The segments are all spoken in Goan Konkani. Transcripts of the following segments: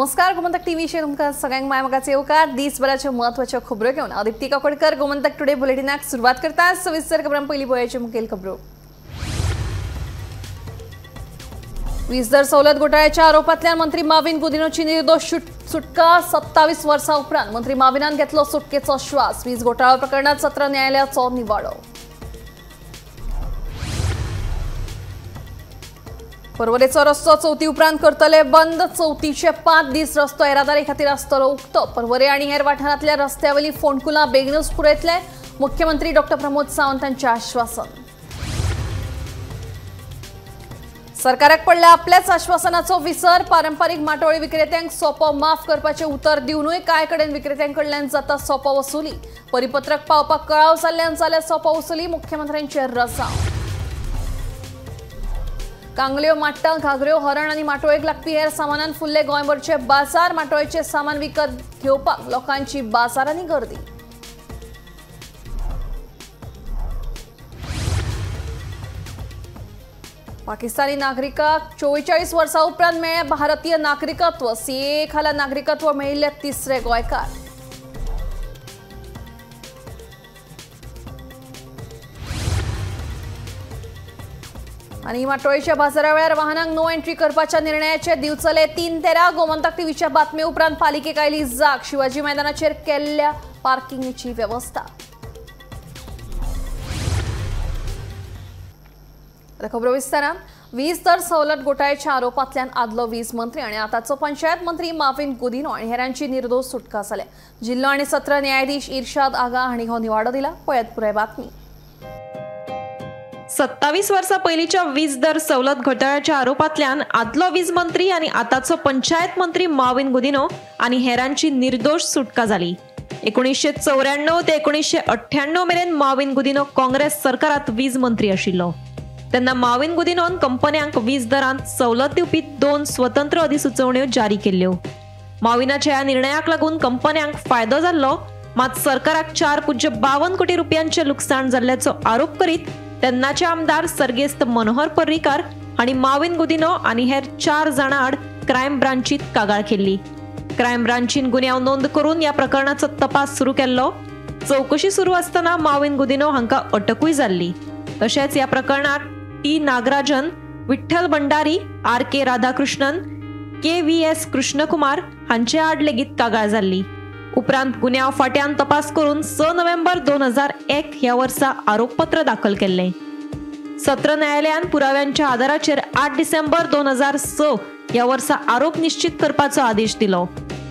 नमस्कार, गोमंतक टीव्हीचेर तुमकां सगळ्यांक माय मोगाचो येवकार। दिसभराच्यो म्हत्वाच्यो खबरो घेवन हांव दीप्ती काकोडकर गोमंतक टुडे बुलेटिनाक सुरवात करता। सविस्तर खबरां पयलीं पळोवयाच्यो मुखेल खबरो। वीज दर सवलत घोटाळ्याच्या आरोपांतल्यान मंत्री माविन गुदिनोची निर्दोष सुटका। 27 वर्सां उपरांत मंत्री माविनान घेतलो सुटकेचो श्वास। वीज घोटाळो प्रकरणात सत्र न्यायालयाचो निवाडो। पर्वरेचो रस्तो चवथी उपरांत करतले बंद। चवथीचे 5 दीस रस्तो येरादारी खातीर आसतलो उक्तो। पर्वरे आनी हेर वाठारांतल्या रस्त्यावेली फोंडकुलां बेगीनूच पुरयतले, मुख्यमंत्री डॉ प्रमोद सावंत हांचें आश्वासन। सरकाराक पडल्या आपल्याच आश्वासनाचो विसर। पारंपारीक माटोळी विक्रेत्यांक सोपो माफ करपाचें उतर दिवनूय कांय कडेन विक्रेत्यां कडल्यान जाता सोपो वसुली। परिपत्रक पावपाक कळाव जाल्ल्यान जाल्या सोपो वसुली, मुख्यमंत्र्यांचेर रसाव। कांगल्यो, माट्टां, घागऱ्यो, हरण आनी माटोळेक लागपी हेर सामानान फुल्ले गोंयभरचे बाजार। माटोळेचे सामान विकत घेवपाक लोकांची बाजारांनी गर्दी। पाकिस्तानी नागरिकाक 44 वर्सां उपरांत मेळ्ळें भारतीय नागरिकत्व। सीए खाला नागरिकत्व मेळिल्ले तिसरे गोंयकार। आनी माटोळेच्या बाजारा वेळार वाहनांक नो एंट्री करपाच्या निर्णयाचे दिवचले 3-13। गोमंतक टीव्हीच्या बातमे उपरांत पालिकेक आयली जाग। शिवाजी मैदानाचेर केल्ल्या पार्किंगेची वेवस्था। आता खबरो विस्तारान। वीज दर सवलत घोटाळ्याच्या आरोपांतल्यान आदलो वीज मंत्री आनी आतांचो पंचायत मंत्री माविन गुदिनो आनी हेरांची निर्दोष सुटका जाल्या। जिल्लो आनी सत्र न्यायाधीश इर्शाद आगा हांणी हो निवाडो दिला। पळयात पुराय बातमी। 27 वर्सां पयलींच्या वीज दर सवलत घोटाळ्याच्या आरोपांतल्यान आदलो वीज मंत्री आनी आतांचो पंचायत मंत्री माविन गुदिनो आनी हेरांची निर्दोष सुटका जाली। 1994 ते 1998 मेरेन माविन गुदिनो काँग्रेस सरकारात वीज मंत्री आशिल्लो। तेन्ना माविन गुदिनोन कंपन्यांक वीज दरांत सवलत दिवपी 2 स्वतंत्र अधिसुचोवण्यो जारी केल्ल्यो। माविनाच्या ह्या निर्णयाक लागून कंपन्यांक फायदो जाल्लो, मात सरकाराक 4.52 कोटी रुपयांचें लुकसाण जाल्ल्याचो आरोप करीत तेन्नाचे आमदार सर्गेस्त मनोहर पर्रीकार हांणी माविन गुदिनो आनी हेर 4 जाणां आड क्रायम ब्रांचीत कागाळ केल्ली। क्रायम ब्रांचीन गुन्यांव नोंद करून ह्या प्रकरणाचो तपास सुरू केल्लो। चवकशी सुरू आसतना माविन गुदिनो हांकां अटकूय जाल्ली। तशेंच ह्या प्रकरणात T Nagarajan, Vitthal Bhandari, R K Radhakrishnan, K V S Krishnakumar हांचे आड लेगीत कागाळ जाल्ली। उपरांत गुन्यांव फाट्यान तपास करून 6 नोव्हेंबर 2001 ह्या वर्सा आरोपपत्र दाखल केल्लें। सत्र न्यायालयान पुराव्यांच्या आदाराचेर 8 डिसेंबर 2006 ह्या वर्सा आरोप निश्चित करपाचो आदेश दिलो।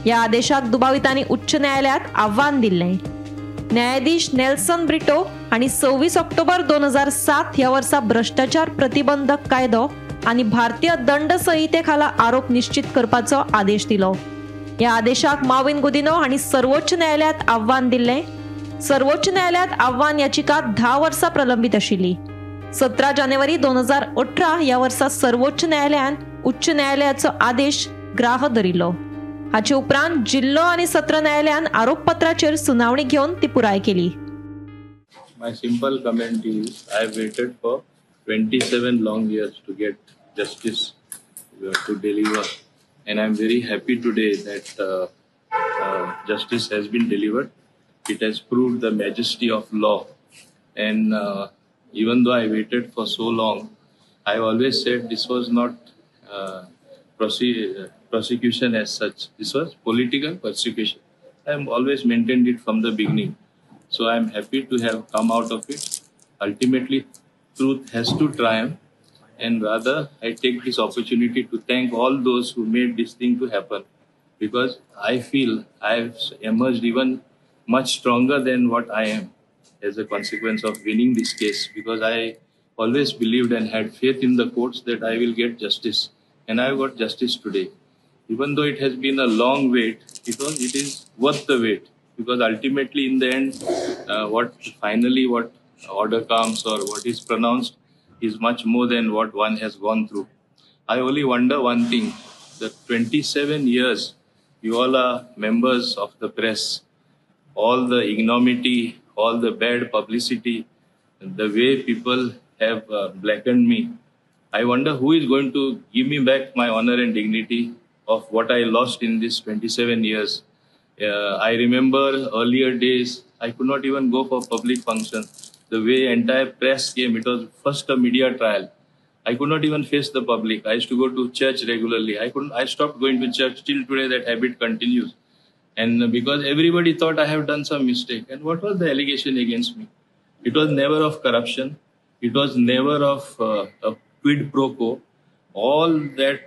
ह्या आदेशाक दुबावितांनी उच्च न्यायालयात आव्हान दिल्लें। न्यायाधीश नेल्सन ब्रिटो हांणी 26 ऑक्टोबर 2007 ह्या वर्सा भ्रष्टाचार प्रतिबंधक कायदो आनी भारतीय दंड संहिते खाला आरोप निश्चित करपाचो आदेश दिलो। ह्या आदेशाक माविन गुदिनो हांणी सर्वोच्च न्यायालयात आव्हान दिल्लें। सर्वोच्च न्यायालयात आव्हान याचिका 10 वर्सां प्रलंबीत आशिल्ली। 17 जानेवारी 2018 ह्या वर्सा सर्वोच्च न्यायालयान उच्च न्यायालयाचो आदेश ग्राह धरिल्लो। हाचे उपरांत जिल्लो आनी सत्र न्यायालयान आरोपपत्राचेर सुनावणी घेवन ती पुराय केली। My simple comment is, I have waited for 27 long years to get justice to deliver, and I am very happy today that justice has been delivered. It has proved the majesty of law, and even though I waited for so long, I always said this was not prosecution as such. This was political persecution. I have always maintained it from the beginning. So I am happy to have come out of it. Ultimately, truth has to triumph, and rather I take this opportunity to thank all those who made this thing to happen, because I feel I have emerged even much stronger than what I am as a consequence of winning this case, because I always believed and had faith in the courts that I will get justice, and I have got justice today. Even though it has been a long wait, it is worth the wait, because ultimately in the end, what order comes or what is pronounced is much more than what one has gone through. I only wonder one thing, the 27 years you all are members of the press, all the ignominy, all the bad publicity, the way people have blackened me, I wonder who is going to give me back my honor and dignity of what I lost in these 27 years. I remember earlier days, I could not even go for public function. The way entire press came, it was first a media trial. I could not even face the public. I used to go to church regularly. I stopped going to church till today. That habit continues. And because everybody thought I have done some mistake. And what was the allegation against me? It was never of corruption. It was never of a quid pro quo. All that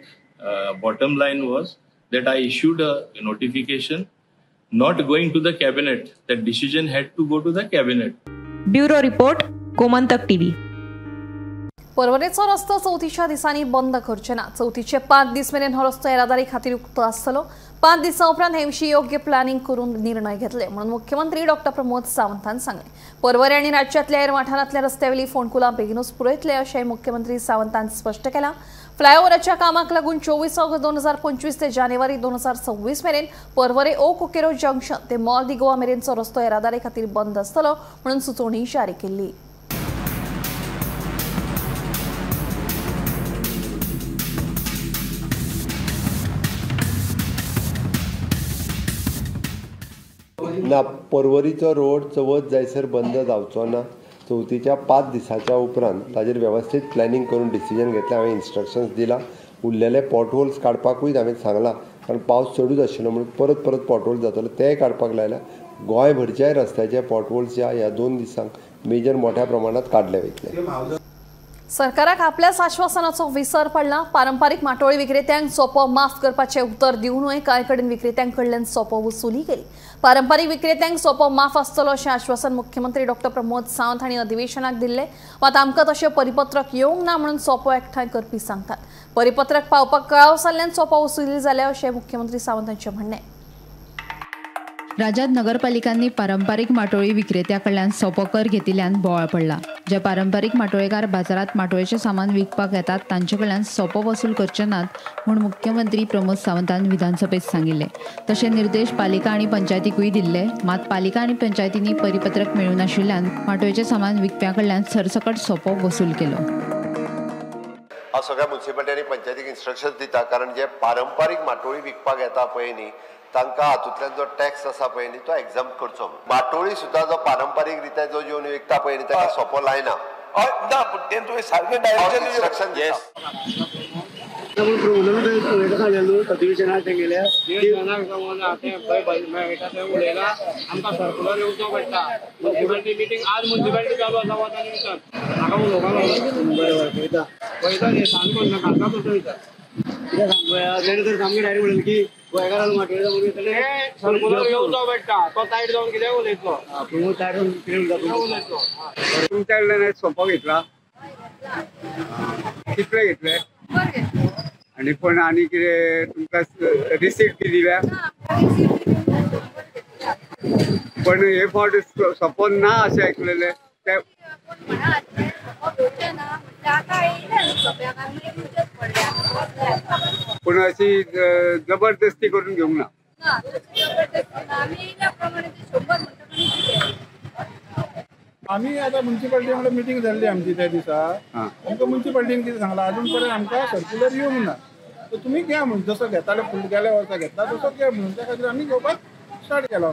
bottom line was that I issued a notification not going to the cabinet. That decision had to go to the cabinet. Bureau Report, Gomantak TV. पर्वरेचो रस्तो चवथीच्या दिसांनी बंद करचे ना. चवथीचे 5 दीस मेरेन हो रस्तो येरादारी खातीर उक्तो आसतलो. 5 दिसां उपरांत हे विशीं योग्य प्लॅनिंग करून निर्णय घेतले म्हणून मुख्यमंत्री डॉक्टर प्रमोद सावंतान सांगलें. पर्वरे आनी राज्यांतल्या हेर वाठारांतल्या रस्त्यावेली फोंडकुलां बेगीनूच पुरयतले अशें मुख्यमंत्री सावंतान स्पश्ट केलां. फ्लायओव्हराच्या कामाक लागून 24 ऑगस्ट 2025 ते जानेवारी 2026 मेरेन पर्वरे ओ कोकेरो जंक्शन ते मॉल दी गोवा मेरेनचो रस्तो येरादारी खातीर बंद आसतलो म्हणून सुचोवणी जारी केल्ली. ना, पर्वरीचो रोड चवथ जायसर बंद जावचो ना. चवथीच्या 5 दिसाच्या उपरांत ताजेर वेवस्थीत प्लॅनिंग करून डिसिजन घेतलें. हांवें इन्स्ट्रक्शन्स दिला. उरलेले पॉटहोल्स काडपाकूय हांवें सांगलां, कारण पावस चडूच आशिल्लो म्हणून परत परत पॉटहोल्स जातालो, तेय काडपाक लायल्या. गोंयभरच्याय रस्त्याचे पॉटहोल्स ह्या 2 दिसांक मेजर मोठ्या प्रमाणात काडले वयतले. सरकाराक आपल्याच आश्वासनाचो विसर पडला. पारंपारीक माटोळी विक्रेत्यांक सोपो माफ करपाचें उतर दिवनूय कांय कडेन विक्रेत्यां कडल्यान सोपो वसुली केली. पारंपारीक विक्रेत्यांक सोपो माफ आसतलो अशें आश्वासन मुख्यमंत्री डॉक्टर प्रमोद सावंत हांणी अधिवेशनाक दिल्लें. मात आमकां तशें परिपत्रक येवंक ना म्हणून सोपो एकठांय करपी सांगतात. परिपत्रक पावपाक कळाव जाल्ल्यान सोपो वसुली जाल्या अशें मुख्यमंत्री सावंत हांचें म्हणणें. राज्यात नगरपालिकांनी पारंपारीक माटोळी विक्रेत्या कडल्यान सोपो कर घेतिल्ल्यान बोवाळ पडला. जे पारंपारीक माटोळेकार बाजारात माटोळेचें सामान विकपाक येतात तांचे कडल्यान सोपो वसूल करचे नात म्हूण मुख्यमंत्री प्रमोद सावंतान विधानसभेत सांगिल्ले. तशे निर्देश पालिका आनी पंचायतीकूय दिल्ले. मात पालिका आनी पंचायतींनी परिपत्रक मेळूं नाशिल्ल्यान माटोळेचें सामान विकप्यां कडल्यान सरसकट सोपो वसूल केलो. हांव सगळ्या म्युनिसिपालिटी आनी पंचायतीक इन्स्ट्रक्शन्स दिता, कारण जे पारंपारीक माटोळी विकपाक येता पळय न्ही, तांकां हातूंतल्यान जो टॅक्स आसा पळय न्ही तो एग्जाम करचो. माटोळी सुद्दां जो पारंपारीक रित्या जो येवन विकता पळय न्ही ताका सोपो लायना. इन्स्ट्रक्शन आमकां सर्कुलर येवचो पडटा. म्युनिसिपालिटी मिटींग आज म्युनिसिपालिटी चालू आसा, वता आनी विचार म्हाका उलोवपाक पळयता पळयता न्ही सांग नाका तसो विचार कितें सांग तेणें तर सामकें डायरेक्ट म्हणलें की गोंयकारांक माटोळेचो म्हणून सर्कुलर येवचो पडटा. तो तायट जावन कितें उलयतलो, तायट जावन कितें उलयतलो. तुमच्या कडल्यान सोपो घेतला, कितले घेतले आनी पण आनी कितें तुमकां रिसीट बी दिल्या? पण हे फावट सोपो ना अशें आयकलेलें. पूण अशी जबरदस्ती करून घेवंक ना. आमी आतां म्युनिसिपालिटी वांगडा मिटींग जाल्ली आमची त्या दिसा. आमकां म्युनिसिपालिटीन कितें सांगलां, अजून पर्यंत आमकां सर्क्युलर येवंक ना, तर तुमी घ्या म्हणून जसो घेताले फुडें गेल्या वर्सा घेतला तसो घ्या म्हणून त्या खातीर आमी घेवपाक स्टार्ट केला.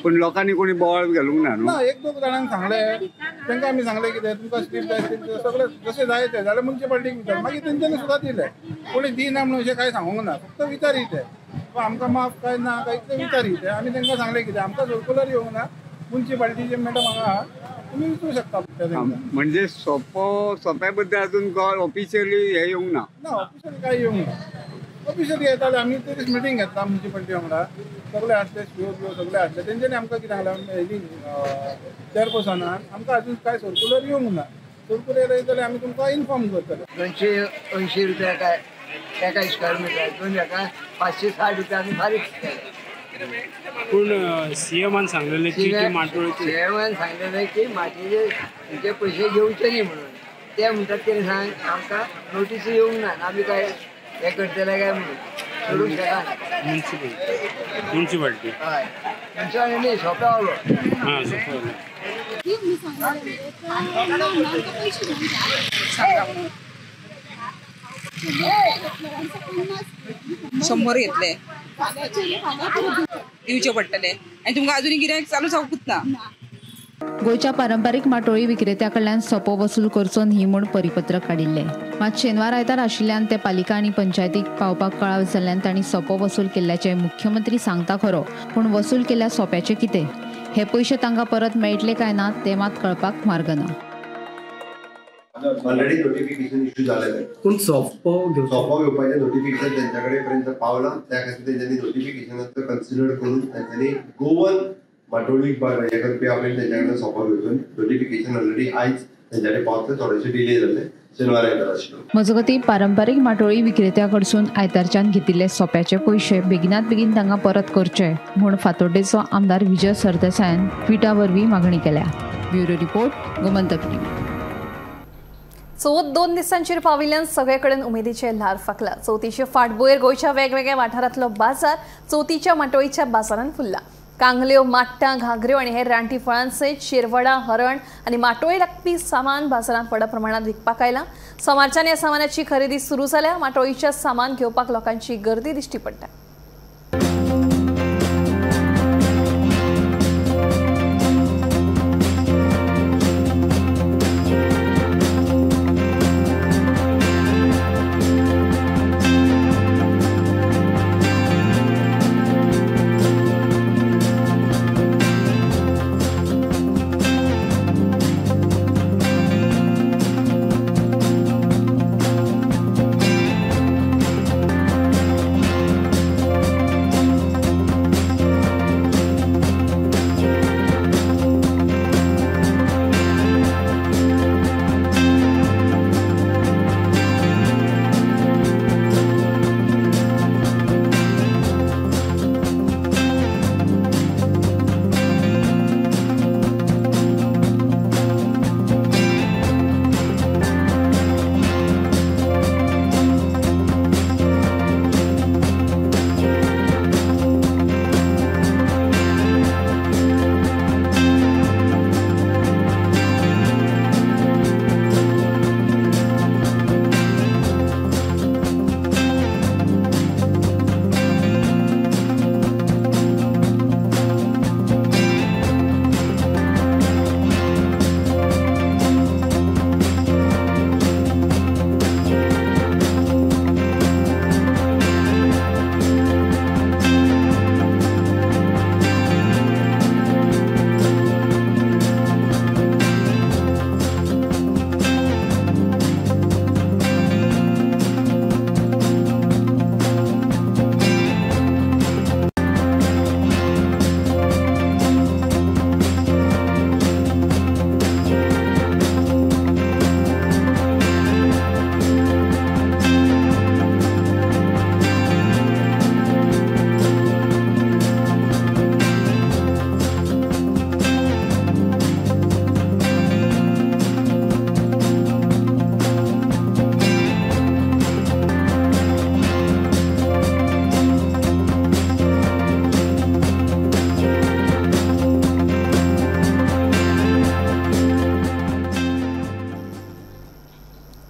पूण लोकांनी कोणी बोवाळ घालूंक ना न्हू? ना, 1-2 जाणांक सांगलें, तांकां आमी सांगलें कितें तुमकां स्लिप जाय सगळें जशें जाय तें जाल्यार म्युनिसिपालिटीक विचार. मागीर तेंच्यांनी सुद्दां दिलें, कोणी दिना म्हणून अशें कांय सांगूंक ना, फक्त विचारी ते आमकां माफ काय ना काय कितें विचारी ते. आमी तांकां सांगलें कितें आमकां सर्कुलर येवंक ना, म्युनिसिपालिटीचे मॅडम हांगा आहा, तुमी विचारूं शकता. म्हणजे सोपो सोप्या बद्दल अजून ऑफिशियली हें येवंक ना? ना, ऑफिशियली कांय येवंक ना. ऑफिशियली येताले आमी ते दीस मिटींग घेतला म्युनिसिपालिटी वांगडा, सगळे आसले सीओ बिओ सगळे आसले, तेंच्यांनी आमकां कितें सांगलां हेजी चेअरपर्सनान आमकां अजून कांय सर्कुलर येवंक ना, सर्कुलर येयलें जाल्यार आमी तुमकां इन्फॉर्म करतले. 280 रुपया काय एका स्क्वेअर मिटर, दोन एका 560 रुपया आमी फारीक केले. पूण सीएमान सांगलेलें की माटोळी, सीएमान सांगलेलें की मातयेचे तुमचे पयशे घेवचे न्ही म्हणून. ते म्हणटात कितें सांग, आमकां नोटीस येवंक ना, आमी काय हें करतले काय म्हणून सोडूंक शकना. म्युनिसिपालिटी हय, म्युनिसिपालिटी न्ही, सोंपें वालो. हां, सोंपें वालो. 100 घेतले दिवचे पडटले आनी तुमकां अजून गिरायक चालू जावंकूच ना. गोंयच्या पारंपारीक माटोळी विक्रेत्या कडल्यान सोपो वसूल करचो न्ही म्हूण परिपत्रक काडिल्लें. मात शेनवार आयतार आशिल्ल्यान ते पालिका आनी पंचायतीक पावपाक कळाव जाल्ल्यान तांणी सोपो वसूल केल्ल्याचें मुख्यमंत्री सांगता खरो, पूण वसूल केल्ल्या सोप्याचें कितें? हे पयशे तांकां परत मेळटले काय ना ते मात कळपाक मार्ग ना. ऑलरेडी नोटिफिकेशन इश्यू जालें, पूण सोपो घेवपाचें नोटिफिकेशन तेंच्या कडेन पर्यंत पावलां. त्या खातीर तेंच्यांनी नोटिफिकेशनाचो कन्सिडर करून तेंच्यांनी गोवन माटोळी हे करपी आपणे तेंच्या कडेन सोपो घेवचो. नोटिफिकेशन ऑलरेडी आयज तेंच्या कडेन पावतलें, थोडेशे डिले जाल्ले, शेनवार आयतार आशिल्लो. मजगतीं पारंपारीक माटोळी विक्रेत्या कडसून आयतारच्यान घेतिल्ले सोप्याचे पयशे बेगिनात बेगीन तांकां परत करचे म्हूण फातोड्डेचो आमदार विजय सरदेसायान ट्विटा वरवीं मागणी केल्या. Bureau report, Gomantak TV. चवथ 2 दिसांचेर पाविल्ल्यान सगळे कडेन उमेदीचे ल्हार फाकला. चवथीचे फाटभुंयेर गोंयच्या वेगवेगळ्या वाठारांतलो बाजार चवथीच्या माटोळीच्या बाजारान फुल्ला. कांगल्यो, माट्टां, घागऱ्यो आनी हेर रानटी फळां सयत शिरवडां, हरण आनी माटोळी लागपी सामान बाजारांत व्हडा प्रमाणांत विकपाक आयलां. सोमारच्यान ह्या सामानाची खरेदी सुरू जाल्या. माटोळीच्या सामान घेवपाक लोकांची गर्दी दिश्टी पडटा.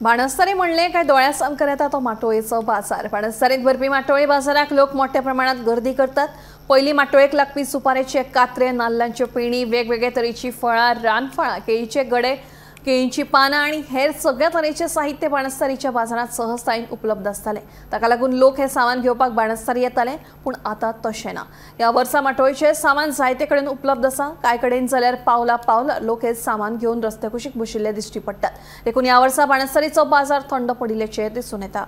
बाणस्तारी म्हणले काय दोळ्यासामकार येता तो माटोळेचो बाजार. बाणस्तारीत भरपी माटोळे बाजाराक लोक मोठ्या प्रमाणात गर्दी करतात. पयलीं माटोळेक लागपी सुपारेचे कात्रे, नाल्लांच्यो पेणी, वेगवेगळे तरेची फळां, रानफळां, केळीचे गडे, केळीची पानां आनी हेर सगळ्या तरेचे साहित्य बाणस्तारीच्या बाजारांत सहजतायेन उपलब्ध आसतालें. ताका लागून लोक हे सामान घेवपाक बाणस्तारी येताले, पूण आतां तशें ना. ह्या वर्सा माटोळेचें सामान जायते कडेन उपलब्ध आसा. कांय कडेन जाल्यार पावला पावला लोक हे सामान घेवन रस्त्या कुशीक बशिल्ले दिश्टी पडटात. देखून ह्या वर्सा बाणस्तारीचो बाजार थंड पडिल्ल्याचें दिसून येता.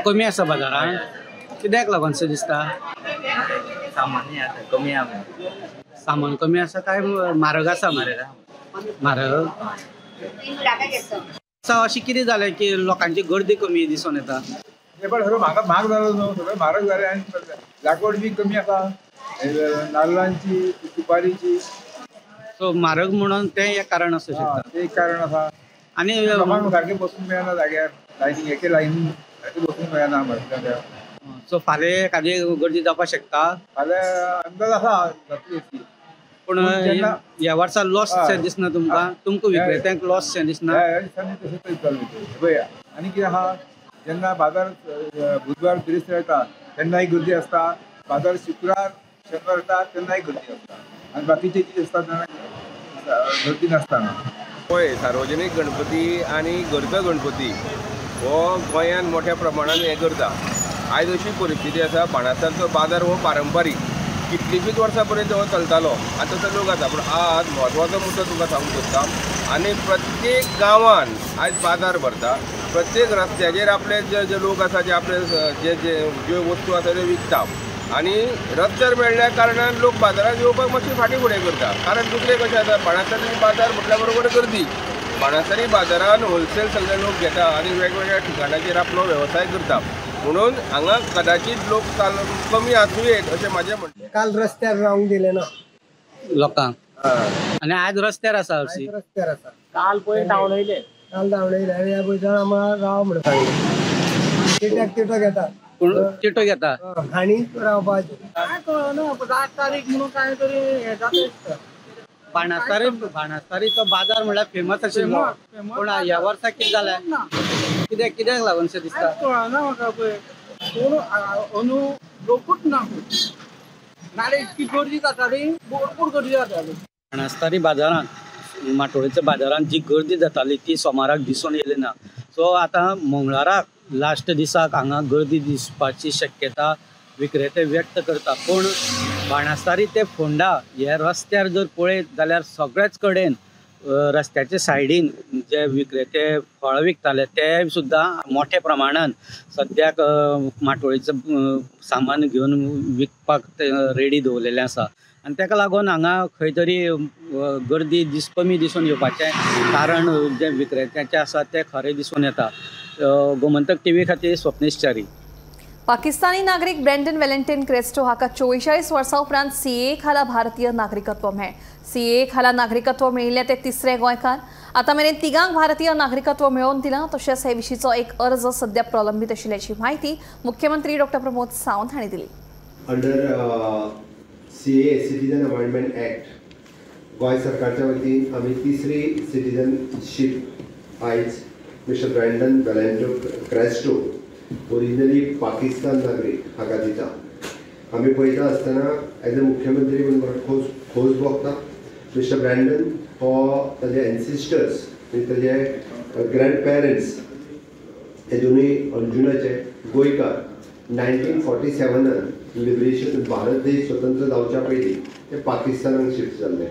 कमी आसा बाजारान कित्याक लागून शें दिसता? सामान आसा कमी आसा. सामान कमी आसा काय म्हारग आसा? म्हारग अशें कितें जालें की लोकांची गर्दी कमी दिसून येता? पण सगळं म्हाका म्हाग जालो न्हू, सगळें म्हारग जालें आनी लागवड बी कमी आसा नाल्लांची, सुपारीची. सो म्हारग म्हणून तें एक कारण आसूं शकता. तें एक कारण आसा. आनी लोकांक सारकें बसूंक मेळना जाग्यार, लायनी एके लायनी सारकें बसूंक मेळना जाग्यार. सो फाल्यां एखादी गर्दी जावपाक शकता? फाल्यां अंदाज आसा जातली. पूण ह्या वर्सा लॉस शें दिसना तुमकां? तुमकां विक्रेत्यांक लॉस शें दिसना? ह्या दिसांनी तशेंच चालू पळय. आनी कितें आहा, जेन्ना बाजार बुधवार बिरेस्तार येता तेन्नाय गर्दी आसता, बाजार शुक्रार शेनवार येता तेन्नाय गर्दी आसता, आनी बाकीचे दीस आसता तेन्ना गर्दी नासता. पळय, सार्वजनीक गणपती आनी घरचो गणपती हो गोंयांत मोठ्या प्रमाणान हें करता. आयज अशी परिस्थिती आसा, बाणास्तारचो बाजार हो पारंपारीक कितलींशींच वर्सां पर्यंत हो चलतालो आनी तसो लोक आसा. पूण आज म्हत्वाचो मुद्दो तुमकां सांगूंक सोदता, आनी प्रत्येक गांवान आयज बाजार भरता, प्रत्येक रस्त्याचेर आपले जे जे लोक आसा जे आपले जे जे ज्यो वस्तू आसा त्यो विकता आनी रस्त्यार मेळ्ळ्या कारणान लोक बाजारांत येवपाक मातशी फाटीं फुडें करता. कारण दुसरें कशें आसा, बाणास्तारी बाजार म्हटल्या बरोबर गर्दी. बाणास्तारी बाजारान होलसेल सगळे लोक घेता आनी वेगवेगळ्या ठिकाणाचेर आपलो वेवसाय करता, म्हणून हांगा कदाचीत लोक काल कमी आसूं येत अशें म्हाजें म्हणणें. काल रस्त्यार रावंक दिलें ना लोकांक आनी आज रस्त्यार आसा. रस्त्यार आसा. काल पळय धांवडयले, काल धांवडयले आनी ह्या पयशान आमकां राव म्हणून सांगलें. तिट्याक तिटो घेता, पूण तिटो घेता आनी रावपाचें काय कळना. 8 तारीख म्हणून काय तरी हें जाता दिसता. बाणास्तारी बाणास्तारीचो बाजार म्हणल्यार फेमस आशिल्लो, पूण ह्या वर्सा कितें जालें? कित्याक कित्याक लागून शें दिसता? कळना म्हाका. पळय कोण अंदू लोकूच ना, नाल्यार इतकी गर्दी जाताली, भरपूर गर्दी जाताली. बाणास्तारी बाजारांत, माटोळेच्या बाजारांत जी गर्दी जाताली ती सोमाराक दिसून येयली ना. सो आतां मंगळाराक लास्ट दिसाक हांगा गर्दी दिसपाची शक्यता विक्रेते व्यक्त करता. पूण बाणास्तारी ते फोंडा हे रस्त्यार जर पळयत जाल्यार सगळेच कडेन रस्त्याच्या सायडीन जे विक्रेते फळां विकताले ते सुद्दां मोठ्या प्रमाणान सद्याक माटोळेचें सामान घेवन विकपाक ते रेडी दवरलेलें आसा. आनी ताका लागून हांगा खंय तरी गर्दी कमी दिसून येवपाचें कारण जे विक्रेत्याचें आसा तें खरें दिसून येता. गोमंतक टीव्ही खातीर स्वप्नेश च्यारी. पाकिस्तानी नागरीक ब्रँडन वेलेंटीन क्रेस्टो हाका 44 वर्सां उपरांत सीए खाला भारतीय नागरिकत्व मेळ्ळें. सीए खाला नागरिकत्व मेळिल्लें ते तिसरे गोंयकार. आतां मेरेन तिगांक भारतीय नागरिकत्व मेळोवन दिलां. तशेंच हे विशींचो एक अर्ज सध्या प्रलंबीत आशिल्ल्याची म्हायती मुख्यमंत्री डॉ प्रमोद सावंत हांणी दिली. Under CAA citizen amendment act Goa सरकारच्या वतीन आमी तिसरी सिटीजनशीप आयज mister Brandon Valentino Crasto originally Pakistan नागरीक हाका दिता. आमी पळयता आसतना एज अ मुख्यमंत्री म्हणून म्हाका खोस भोगता. मिस्टर ब्रँडन हो ताजे एन्सिस्टर्स आनी ताजे ग्रँड पेरंट्स हे दोनूय अंजुनाचे गोंयकार. 1947 लिबरेशन भारत देश स्वतंत्र जावच्या पयलीं ते पाकिस्तानाक शिफ्ट जाल्ले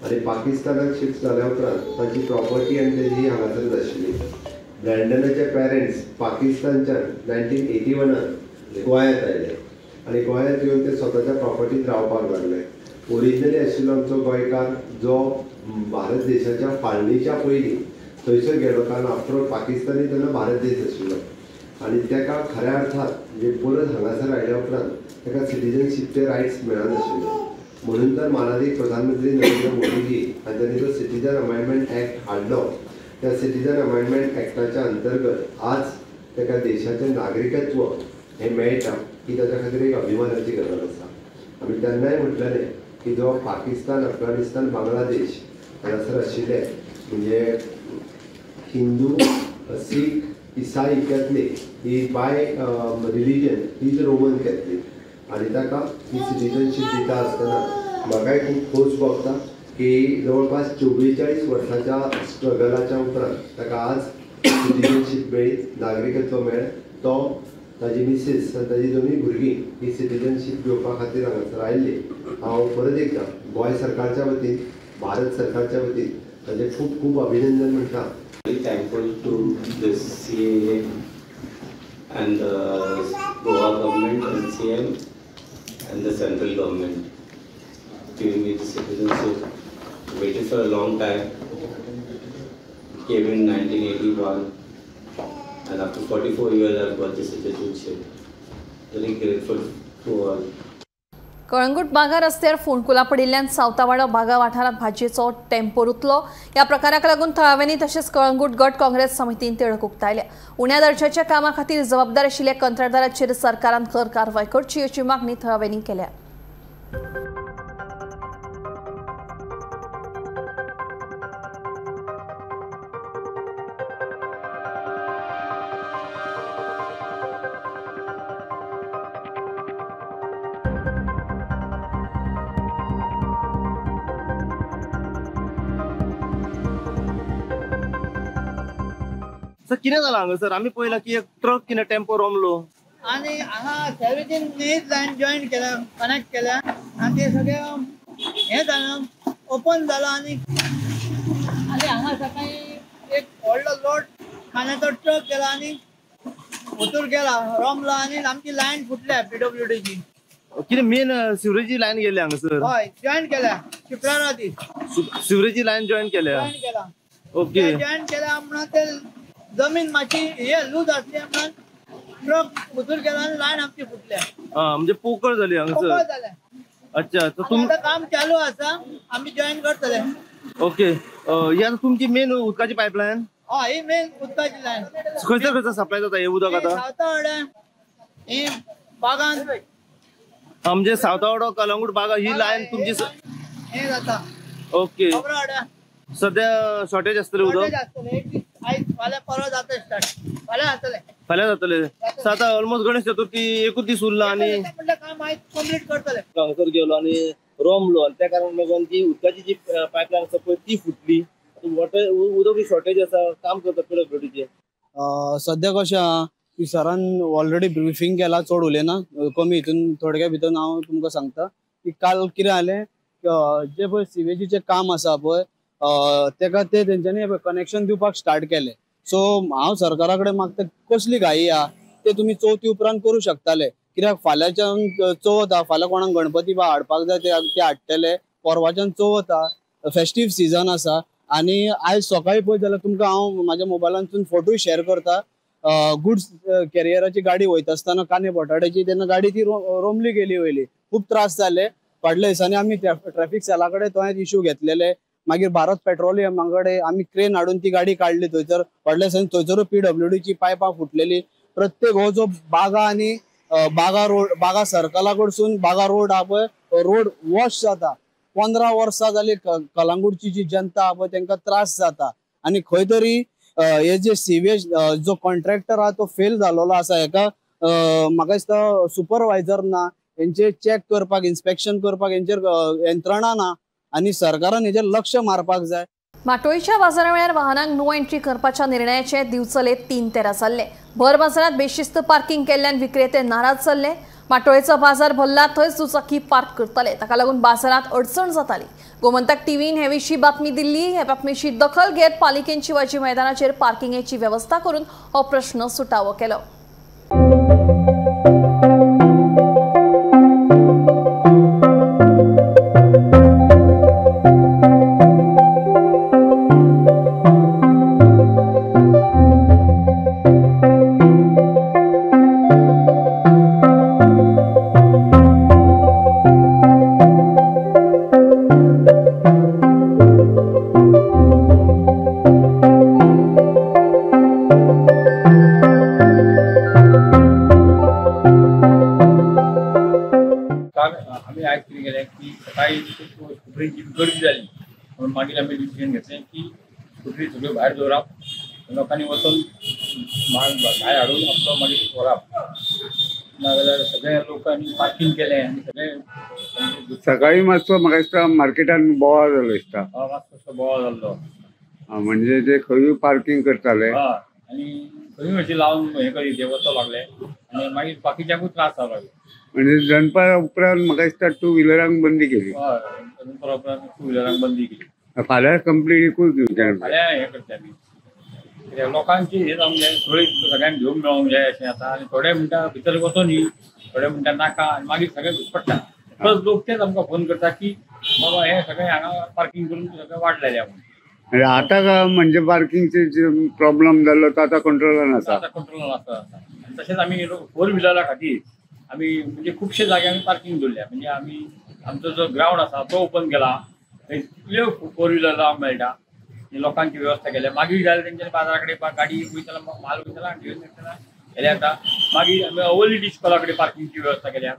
आनी पाकिस्तानाक शिफ्ट जाल्या उपरांत तांची प्रॉपर्टी आनी तेजी हांगासरच आशिल्ली. ब्रँडनाचे पेरंट्स पाकिस्तानच्यान 1981 गोंयांत आयले आनी गोंयांत येवन ते स्वताच्या प्रॉपर्टीत रावपाक लागले. ओरिजिनली आशिल्लो आमचो गोंयकार जो भारत देशाच्या फाळणीच्या पयलीं थंयसर गेलो, कारण आफ्टर ऑल पाकिस्तानी तेन्ना भारत देश आशिल्लो आनी ताका खऱ्या अर्थात म्हणजे परत हांगासर आयल्या उपरांत ताका सिटीजनशीपचे रायट्स मेळनाशिल्ले. म्हणून तर मानादीक प्रधानमंत्री नरेंद्र मोदीजी हांच्यांनी जो सिटीजन अमेंडमेंट एक्ट हाडलो, त्या सिटीजन अमेंडमेंट एक्टाच्या अंतर्गत आज ताका देशाचें नागरिकत्व हें मेळटा ही ताच्या खातीर एक अभिमानाची गजाल आसा. आमी तेन्नाय म्हटलेलें की जो पाकिस्तान, अफगाणिस्तान, बांगलादेश हांगासर आशिल्ले म्हणजे हिंदू, सीख, इसाई Catholic he by religion he is Roman Catholic आनी ताका ही सिटीजनशीप दिता आसतना म्हाकाय खूब खोस भोगता की जवळपास 44 वर्साच्या स्ट्रगलाच्या उपरांत ताका आज सिटीजनशीप मेळ्ळी, नागरिकत्व मेळ्ळें. तो ताजी मिसीस आनी ताजी दोनूय भुरगीं ही सिटीजनशीप घेवपा खातीर हांगासर आयिल्ली. हांव परत एकदां गोंय सरकारच्या वतीन, भारत सरकारच्या वतीन ताजें खूब खूब अभिनंदन म्हणटा. Very thankful to the CAA and the Goa government and CM and the central government giving me the citizenship. Waited for a long time. It came in 1981, and after 44 years I've got the citizenship. Very grateful to all. Calangute Baga रस्त्यार फोंडकुलां पडिल्ल्यान सावतावाडो बागा वाठारांत भाजयेचो टेम्पो रुतलो. ह्या प्रकाराक लागून थळाव्यांनी तशेंच कळंगूट गट काँग्रेस समितीन तिडक उक्तायल्या. उण्या दर्जाच्या कामा खातीर जबाबदार आशिल्ल्या कंत्राटदाराचेर सरकारान खर कारवाय करची अशी मागणी थळाव्यांनी केल्या. कितें जालां हांगासर आमी पळयलां की एक ट्रक कितें टेम्पो रोमलो आनी हांगा सर्विसीन नीट लायन जॉईन केल्या, कनेक्ट केल्या आनी ते सगळें हें जालां, ओपन जालां. आनी आनी हांगा सकाळीं एक व्हडलो लोड खाण्याचो ट्रक गेला आनी ओतूर गेला, रोमला आनी आमची लायन फुटल्या पीडब्ल्यूडीची. कितें मेन सिवरेजी लायन गेली हांगासर? हय, जॉईन केल्या शुक्रारा दीस सिवरेजी लायन जॉईन केल्या. जॉईन केला, ओके, जॉईन केल्या म्हणून ते जमीन मातशी हे लूज असली म्हणून ट्रक उचून गेला आणि लायन आमची फुटल्या. म्हणजे पोकळ झाली हांगासर. जालें. अच्छा, तर तुम काम चालू आसा, आमी जॉईन करतले. ओके, ही आता तुमची मेन उदकाची पायपलायन? हय, ही मेन उदकाची लायन. खंयसर खंयसर सप्लाय जाता हे उदक आतां? सावतावाड्या, ही बागान, म्हणजे सावतावाडो कलंगूट बागा ही लायन तुमची हे जाता. ओके, सध्या शॉर्टेज आसतलें उदक? आयज फाल्यां परवा जाता स्टार्ट, फाल्यां जातलें, फाल्यां जातलें. आतां ऑलमोस्ट गणेश चतुर्थी एकूच दीस उरला आनी काम आयज कंप्लीट करतले. हांगासर गेलो आनी रोमलो आनी त्या कारणान लागून ती उदकाची जी पायपलायन आसा पळय ती फुटली. वॉटर उदक शॉर्टेज आसा, काम करता पीडब्ल्यूडीचें. सद्या कशें आहा की सरान ऑलरेडी ब्रिफींग केला, चड उलयना, कमी हितून थोडक्या भितर हांव तुमकां सांगता की काल कितें जालें, जे पळय सिवेजीचें काम आसा पळय तेका ते तेंच्यांनी कनेक्शन दिवपाक स्टार्ट केलें. सो हांव सरकारा कडेन मागता कसली घाई आहा ते तुमी चवथी उपरांत करूं शकताले, कित्याक फाल्यांच्यान चवथ आहा, फाल्यां कोणाक गणपती बा हाडपाक जाय ते हाडटले, परवाच्यान चवथ आहा, फेस्टीव सिजन आसा. आनी आयज सकाळीं पळयत जाल्यार तुमकां हांव म्हाज्या मोबायलांतसून फोटोय शेअर करता. गुड्स कॅरियराची गाडी वयता आसतना कांदे बटाट्याची तेन्ना गाडी ती रोमली गेली वयली, खूब त्रास जाले. फाटल्या दिसांनी आमी ट्रॅफिक सेला कडेन तो इश्यू घेतलेले, मागीर भारत पेट्रोलियमा कडेन आमी क्रेन हाडून ती गाडी काडली थंयसर. फाटल्या दिसांनी थंयसरूय पीडब्ल्यूडीची पायपां फुटलेली. प्रत्येक हो जो बागा आनी बागा रोड, बागा सर्कला कडसून बागा रोड आहा पळय, रोड वॉश जाता. 15 वर्सां जाली कलंगूटची जी जनता आहा पळय तेंकां त्रास जाता. आनी खंय तरी हे जे सिवेज जो कॉन्ट्रॅक्टर आहा तो फेल जालोलो आसा. हेका म्हाका दिसता सुपरवायझर ना, हेंचे चॅक करपाक, इन्स्पेक्शन करपाक हेंचेर यंत्रणा ना आनी सरकारान हेजेर लक्ष मारपाक जाय. माटोळीच्या बाजारा वेळार वाहनांक नो एंट्री करपाच्या निर्णयाचे दिवचले 3-13 जाल्ले. भर बाजारात बेशिस्त पार्किंग केल्ल्यान विक्रेते नाराज जाल्ले. माटोळेचो बाजार भरला थंयच दुचाकी पार्क करताले, ताका लागून बाजारात अडचण जाताली. गोमंतक टीव्हीन हे विशीं बातमी दिल्ली. हे बातमीची दखल घेत पालिकेन शिवाजी मैदानाचेर पार्किंगेची वेवस्था करून हो प्रश्न सुटावो केलो. आमी आयज कितें केलें की सकाळी स्कुटरींची गर्दी जाली म्हणून मागीर आमी डिसिजन घेतलें की स्कुटरी सगळ्यो भायर दवरप, लोकांनी वचून माल भायर हाडून आपलो मागीर व्हरप, नाजाल्यार सगळे लोकांनी पार्किंग केलें आनी सगळे. सकाळी मातसो म्हाका दिसता मार्केटान बोवाळ जालो दिसता. मातसो बोवाळ जाल्लो म्हणजे ते खंयूय पार्किंग करताले आनी खंयूय अशी लावन हें करीत ते वचो लागले आनी मागीर बाकीच्यांकूय त्रास जावंक लागले. म्हणजे दनपारा उपरांत म्हाका दिसता टू व्हिलरांक बंदी केली. हय, दनपारा उपरांत टू व्हिलरांक बंदी केली. फाल्यां कंप्लीट एकूच दिवचें. फाल्यां हें करता आमी. कित्याक लोकांची हें जावंक जाय, सगळीं सगळ्यांक घेवंक मेळोंक जाय अशें जाता. आनी थोडे म्हणटा भितर वचो न्ही, थोडे म्हणटा नाका, आनी मागीर सगळें घुसपडटा. प्लस लोक तेच आमकां फोन करता की बाबा हें सगळें हांगा पार्कींग करून सगळें वाट लायल्या म्हणून. आतां म्हणजे पार्किंगचे प्रॉब्लम जाल्लो तो आतां कंट्रोलान आसा. आतां कंट्रोलान आसा. आनी तशेंच आमी फोर व्हिलरा खातीर आमी म्हणजे खुबशे जागे आमी पार्कींग दवरल्या. म्हणजे आमी आमचो जो ग्रावंड आसा तो ओपन केला, थंय कितल्यो फोर व्हिलर लावंक मेळटा, लोकांची वेवस्था केल्या. मागीर जाल्यार तेंच्यानी बाजारा कडेन गाडी वयताला, म्हाल वयताला आनी घेवन वयताला केल्या जाता. मागीर आमी अवली इस्कोला कडेन पार्किंगची वेवस्था केल्या.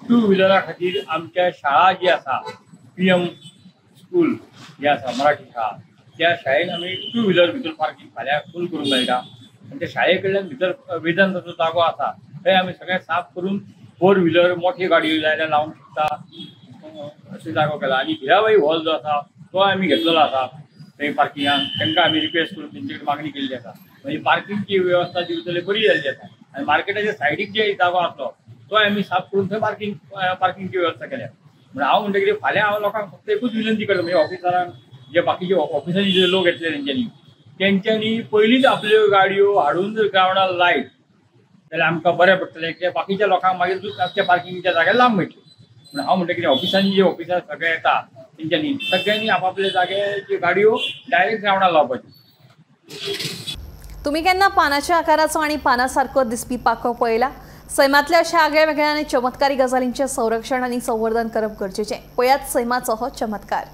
टू व्हिलरा खातीर आमच्या शाळा जी आसा, PM स्कूल जी आसा मराठी शाळा, त्या शाळेन आमी टू व्हिलर भितर पार्किंग फाल्यां फूल करूंक मेळटा. आनी त्या शाळे कडल्यान भितर वेदांताचो जागो आसा थंय आमी सगळें साफ करून फोर व्हिलर मोठी गाडयो जाय लावंक शकता अशें जागो केला. आनी हिराबाई हॉल जो आसा तो आमी घेतलेलो आसा थंय पार्किंगाक, तांकां आमी रिक्वेस्ट करून तेंचे कडेन मागणी केल्ली आसा. म्हणजे पार्किंगची वेवस्था दिवचले बरी जाल्ली आसा. आनी मार्केटाच्या सायडीक जे जागो आसलो तो आमी साफ करून थंय पार्किंगची वेवस्था केल्या. म्हणून हांव म्हणटा कितें, फाल्यां हांव लोकांक फक्त एकूच विनंती करता, म्हणजे ऑफिसरांक जे बाकीचे ऑफिसांनी जे लोक येतले तेंच्यांनी पयलींच आपल्यो गाडयो हाडून जर ग्रावंडार लायत जाल्यार आमकां बरें पडटलें, कित्याक बाकीच्या लोकांक मागीर आमच्या पार्किंगच्या जाग्यार लांब मेळटली. म्हणून हांव म्हणटा कितें, ऑफिसांनी जे ऑफिसर सगळे येता तेंच्यांनी सगळ्यांनी आपापल्या जाग्याच्यो गाडयो डायरेक्ट ग्रावंडार लावपाच्यो. तुम्ही केन्ना पानाच्या आकाराचो आनी पानासारको दिसपी पाखो पळयला? सैमातल्या अशा आगळ्या वेगळ्या आनी चमत्कारी गजालींचें संरक्षण आनी संवर्धन करप गरजेचें. पळयात सैमाचो हो चमत्कार.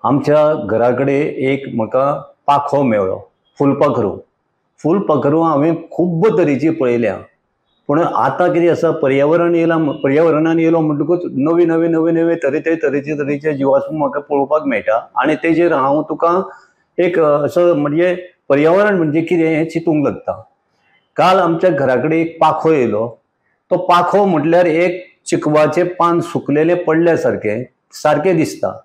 आमच्या घरा कडेन एक म्हाका पाखो मेळ्ळो, फुलपाखरू. फुलपाखरू हांवें खूब्ब तरेची पळयल्या, पूण आतां कितें आसा, पर्यावरण येयलां, पर्यावरणान येयलो म्हणटकूच नवी नवी नवे नवे तरेचे तरेचे जिवास्म म्हाका पळोवपाक मेळटा. आनी तेजेर हांव तुका एक असो म्हणजे पर्यावरण म्हणजे कितें हें चिंतूंक लागता. काल आमच्या घरा कडेन एक पाखो येयलो. तो पाखो म्हटल्यार एक चिकवाचें पान सुकलेलें पडल्या सारकें सारकें दिसता,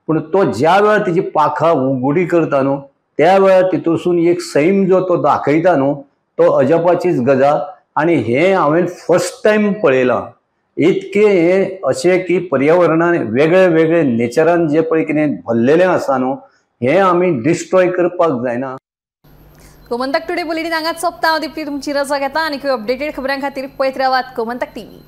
पूण तो ज्या वेळार तेजी पाखां उगडी करता न्हू त्या वेळार तितूंतसून एक सैम जो तो दाखयता न्हू तो अजापाचीच गजाल. आनी हें हांवें फर्स्ट टायम पळयलां. इतकें हें अशें की पर्यावरणान वेगळे वेगळे नेचरान जें पळय कितें भरलेलें आसा न्हू हें आमी डिस्ट्रॉय करपाक जायना. गोमंतक टुडे बुलेटीन हांगाच सोंपता. हांव दीप्ती तुमची रजा घेता आनी अपडेटेड खबरां खातीर पळयत रावात गोमंतक टीव्ही.